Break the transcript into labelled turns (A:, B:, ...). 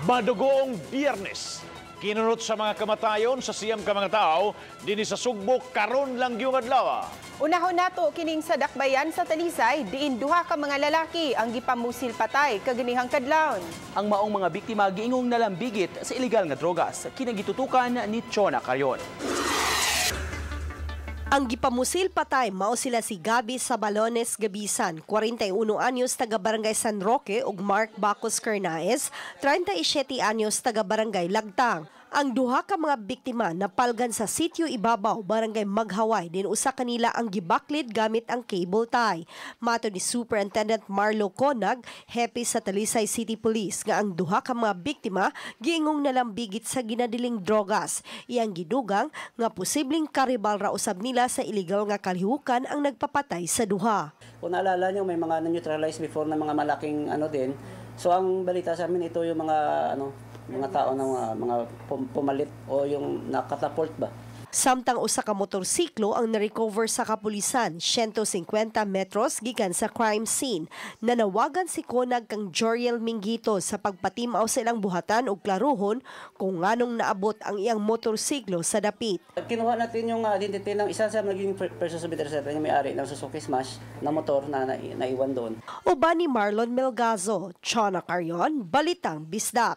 A: Madugoong Biyernes. Kinunot sa mga kamatayon sa 9 ka mga tao dinhi sa Sugbo karon lang gyung adlaw.
B: Unahon nato kining sa Dakbayan sa Talisay, diin duha ka mga lalaki ang gipamusil patay kaganihang kadlawon.
C: Ang maong mga biktima giingong nalambigit sa ilegal nga drogas. Kinagitutukan ni Chona Carion.
D: Ang gipamusil patay mao sila si Gabi Sabalones Gabisan, 41 anyos, taga Barangay San Roque, ug Mark Bacos Carnaes, 37 anyos, taga Barangay Lagtang. Ang duha ka mga biktima napalgan sa Sitio Ibabaw, Barangay Maghaway, din usa kanila ang gibaklid gamit ang cable tie. Matod ni Superintendent Marlo Conag, hepe sa Talisay City Police, nga ang duha ka mga biktima giingong nalambigit sa ginadiling drogas. Iyang gidugang nga posibleng karibal ra usab nila sa illegal nga kalihukan ang nagpapatay sa duha.
E: Kung naalala nyo, may mga na-neutralize before na mga malaking ano din. So ang balita sa amin, ito yung mga ano, mga tao na mga pumalit o yung nakatapult ba.
D: Samtang usa ka motorsiklo ang na-recover sa kapulisan 150 metros gikan sa crime scene. Nanawagan si Conag kang Joriel Mingito sa pagpatimaw sa ilang buhatan og klaruhon kung nganong naabot ang iyang motorsiklo sa dapit.
E: Kinuha natin yung identity ng isa sa naging person of interest natin, yung may-ari ng Suzuki Smash na motor na naiwan doon.
D: Uban ni Marlon Melgazo, Chona Carion, Balitang Bisdak.